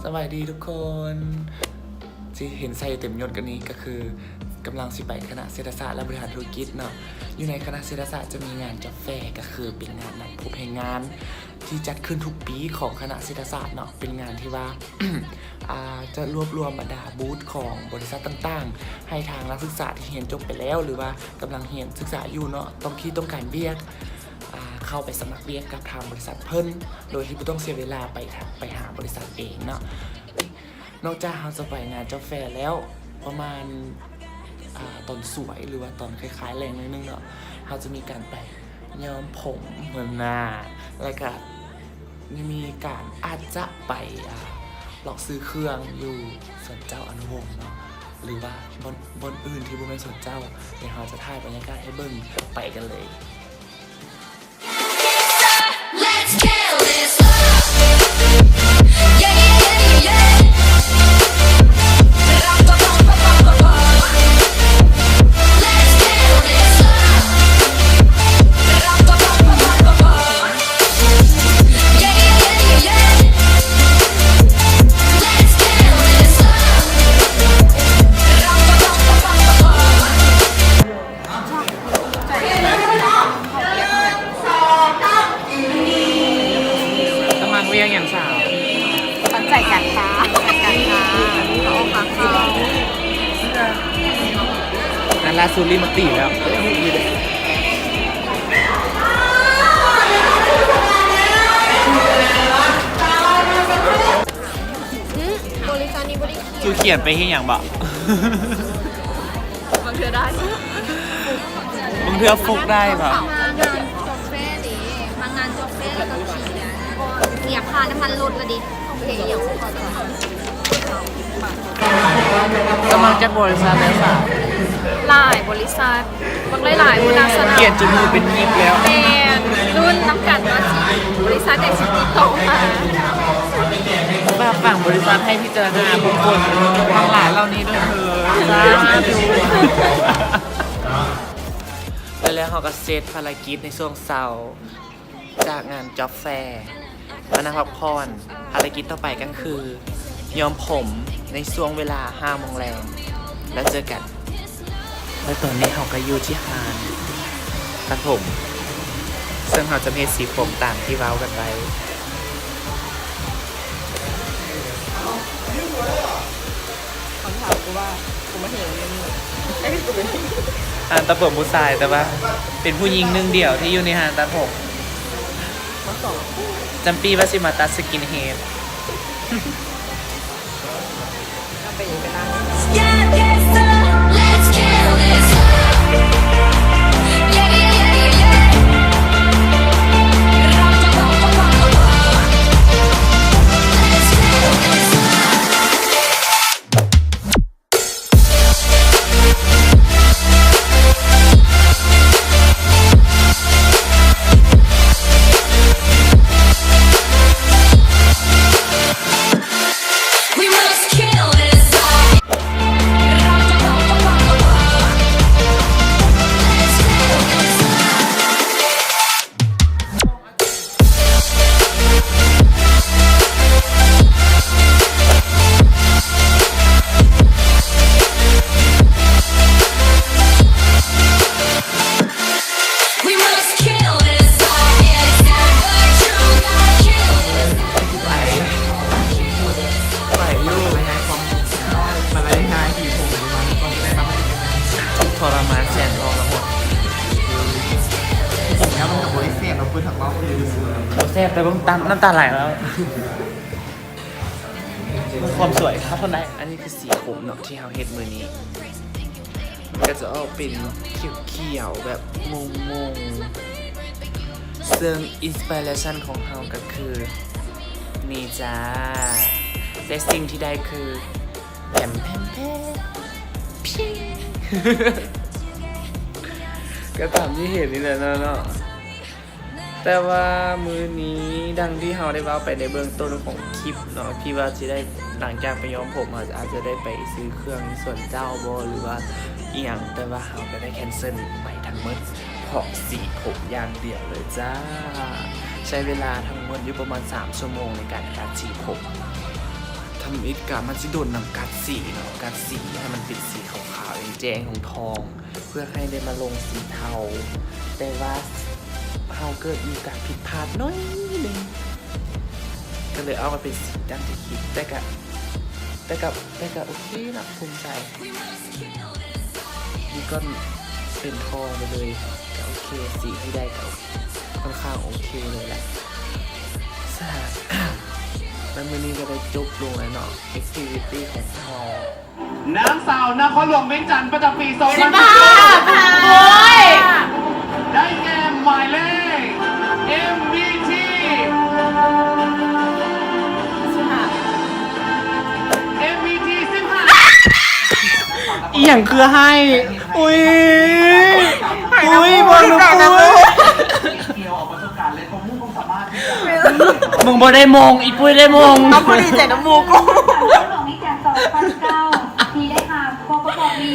ສະບາຍດີທຸກຄົນ ທີ່ເຫັນໃສ່ເຕັມຍົດກັນນີ້ ກໍຄືກຳລັງຊິໄປຄະນະເສດຖະສາດ ແລະ ບໍລິຫານທຸລະກິດເນາະ. ຢູ່ໃນຄະນະເສດຖະສາດຈະມີງານ Job Fair ກໍຄືເປັນງານນັດພົບແຮງງານ ທີ່ຈັດຂຶ້ນທຸກປີຂອງຄະນະເສດຖະສາດເນາະ. ເປັນງານທີ່ວ່າ ອ່າ ຈະລວບລວມບັນດາບູດຂອງບໍລິສັດຕ່າງໆ ໃຫ້ທາງນັກສຶກສາທີ່ຮຽນຈົບໄປແລ້ວ ຫຼືວ່າກຳລັງຮຽນສຶກສາຢູ່ເນາະ ຕ້ອງ ທີ່ຕ້ອງການວຽກ ອ່າ ເຂົ້າໄປສະໝັກວຽກກັບທາງບໍລິສັດເພິ່ນ ໂດຍທີ່ບໍ່ຕ້ອງເສຍເວລາໄປ ໄປຫາບໍລິສັດເອງເນາະ. ນອກຈາກເຮົາຈະໄປງານ Job Fair ແລ້ວ ປະມານ ອ່າ ຕອນສວຍ ຫຼືວ່າຕອນຄ້າຍໆແລງໜ້ອຍໜຶ່ງເນາະ ເຮົາຈະມີການໄປຍ້ອມຜົມຫັ້ນນາ ແລ້ວກະ ຍັງມີການອາດຈະໄປ ອ່າ ເລາະຊື້ເຄື່ອງຢູ່ສວນເຈົ້າອະນຸວົງເນາະ ຫຼືວ່າບ່ອນ ບ່ອນອື່ນທີ່ບໍ່ແມ່ນສວນເຈົ້າ. ດຽວເຮົາຈະຖ່າຍບັນຍາກາດໃຫ້ເບິ່ງ ໄປກັນເລີຍ. ສະໝັກວຽກຫຍັງສາວ? ເຂົ້າໃຈກັນຄ່ະ ເຂົ້າໃຈກັນຄ່ະ ເຂົ້າອອກຄ່ະ ເຂົ້າ. ອັນລ່າສຸດລີ້ມາຕີແລ້ວ. ອືມ ບໍລິສັດນີ້ບໍ່ໄດ້ຂຽນ. ຄືຂຽນໄປເຮັດຫຍັງບໍ? ບາງເທື່ອໄດ້ ບາງເທື່ອຟຸກໄດ້ບໍ? ມາງານ Job Fair ເດ້ ມາງານ Job Fair ແລ້ວກໍຂຽນ ເສຍຄ່ານ້ຳມັນລົດລະເດ້. ໂອເຄ ກຳລັງຈັກບໍລິສັດແລ້ວສາວ? ຫຼາຍບໍລິສັດ ບັກຫຼາຍໆ ຂຽນຈົນມືເປັນຫຍິບແລ້ວ. ແມ່ນ ລຸ້ນນຳກັນວ່າຊິ ບໍລິສັດໃດຊິຕິດຕໍ່ມາ. ຝາກຝັງບໍລິສັດໃຫ້ພິຈາລະນາບຸກຄົນທັງຫຼາຍເຫຼົ່ານີ້ດ້ວຍເທີ້ນ ສາທຸ. ແລະ ແລ້ວເຮົາກໍເສັດພາລະກິດໃນຊ່ວງເຊົ້າ ຈາກງານ Job Fair ມານັ່ງພັກຜ່ອນ. ພາລະກິດຕໍ່ໄປກໍຄືຍ້ອມຜົມໃນຊ່ວງເວລາຫ້າໂມງແລງ. ແລ້ວເຈີກັນ. ແລະ ຕອນນີ້ເຮົາກໍຢູ່ທີ່ຮ້ານຕັດຜົມ ເຊິ່ງເຮົາຈະເຮັດສີຜົມຕາມທີ່ເວົ້າກັນໄວ້. ເຂົາຖາມກູວ່າ ກູມາເຫັນອັນນີ້ ໃຫ້ກູເປັນ ຮ້ານຕັດຜົມຜູ້ຊາຍ ແຕ່ວ່າເປັນຜູ້ຍິງໜຶ່ງດຽວທີ່ຢູ່ໃນຮ້ານຕັດຜົມ. ມາສອງ ຈຳປີ້ວ່າຊິມາຕັດສະກິນເຮດ. ເອົາໄປອີກໄປນຳ.ທໍລະມານແສນທົອນລະຫົດ. ຜົມແລ້ວມັນກໍບໍ່ໄດ້ແສບເນາະ ເປີດທາງເວົ້າຄື ບໍ່ແຊບ ແຕ່ເບິ່ງຕາ ນ້ຳຕາໄຫຼແລ້ວ. ຄວາມສວຍເທົ່າໃດ. ອັນນີ້ຄືສີຜົມເນາະ ທີ່ເຮົາເຮັດມື້ນີ້ ມັນກໍຈະອອກເປັນຂຽວໆ ແບບມົງໆ ເຊິ່ງ inspiration ຂອງເຮົາກໍຄືນີ້ຈ້າ. ແຕ່ສິ່ງທີ່ໄດ້ຄື ແພມແພມແພມ ພິງ ກໍຕາມທີ່ເຫັນນີ້ແຫຼະເນາະ. ແຕ່ວ່າມື້ນີ້ ດັ່ງທີ່ເຮົາໄດ້ເວົ້າໄປໃນເບື້ອງຕົ້ນຂອງຄລິບເນາະ ທີ່ວ່າຊິໄດ້ ຫຼັງຈາກໄປຍ້ອມຜົມ ເຮົາອາດຈະໄດ້ໄປຊື້ເຄື່ອງສວນເຈົ້າບໍ ຫຼືວ່າອີ່ຫຍັງ ແຕ່ວ່າເຮົາກໍໄດ້ cancel ໄປທັງໝົດ ເພາະສີຜົມຢ່າງດຽວເລີຍຈ້າ. ໃຊ້ເວລາທັງໝົດຢູ່ປະມານສາມຊົ່ວໂມງໃນການຕັດສີຜົມ. ເ ທຳອິດກະມັນຊິດົນນຳກັດສີເນາະ ກັດສີໃຫ້ມັນເປັນສີຂາວໆ ແດງໆ ທອງໆ ເພື່ອໃຫ້ໄດ້ມາລົງສີເທົາ ແຕ່ວ່າເຮົາເກີດມີການຜິດພາດໜ້ອຍໜຶ່ງ ກໍເລີຍເອົາມາເປັນສີດັ່ງທີ່ຄິດ ແຕ່ກະ ແຕ່ກະ ແຕ່ກະໂອເຄເນາະ ພູມໃຈ. ນີ້ກໍເປັນທອງໄປເລີຍ ກໍໂອເຄ ສີທີ່ໄດ້ກໍຄ່ອນຂ້າງໂອເຄເລີຍແຫຼະ. ສະ ແລ້ວມື້ນີ້ກໍໄດ້ຈົບລົງແລ້ວເນາະ ແອັກທິວິຕີ້ຂອງເຮົາ. ນາງສາວນະຄອນຫຼວງວຽງຈັນ ປະຈຳປີສອງພັນສິບເກົ້າ ໂອ້ຍ ໄດ້ແກ່ໝາຍເລກ ເອັມວີທີ ເອັມວີທີ ສິບຫ້າ ອີ່ຫຍັງຄືໄຫ້? ອຸ້ຍ ອຸ້ຍ ບໍ່ ໜູ ອຸ້ຍ ມຶງບໍ່ໄດ້ມົງ ອີ່ປຸ້ຍໄດ້ມົງ ເອົາ ກູດີໃຈນຳໝູກູ. ຂອງໃນແຈກສອງພັນເກົ້າ ທີ່ໄດ້ຫາບໍ່ປະກອບມີ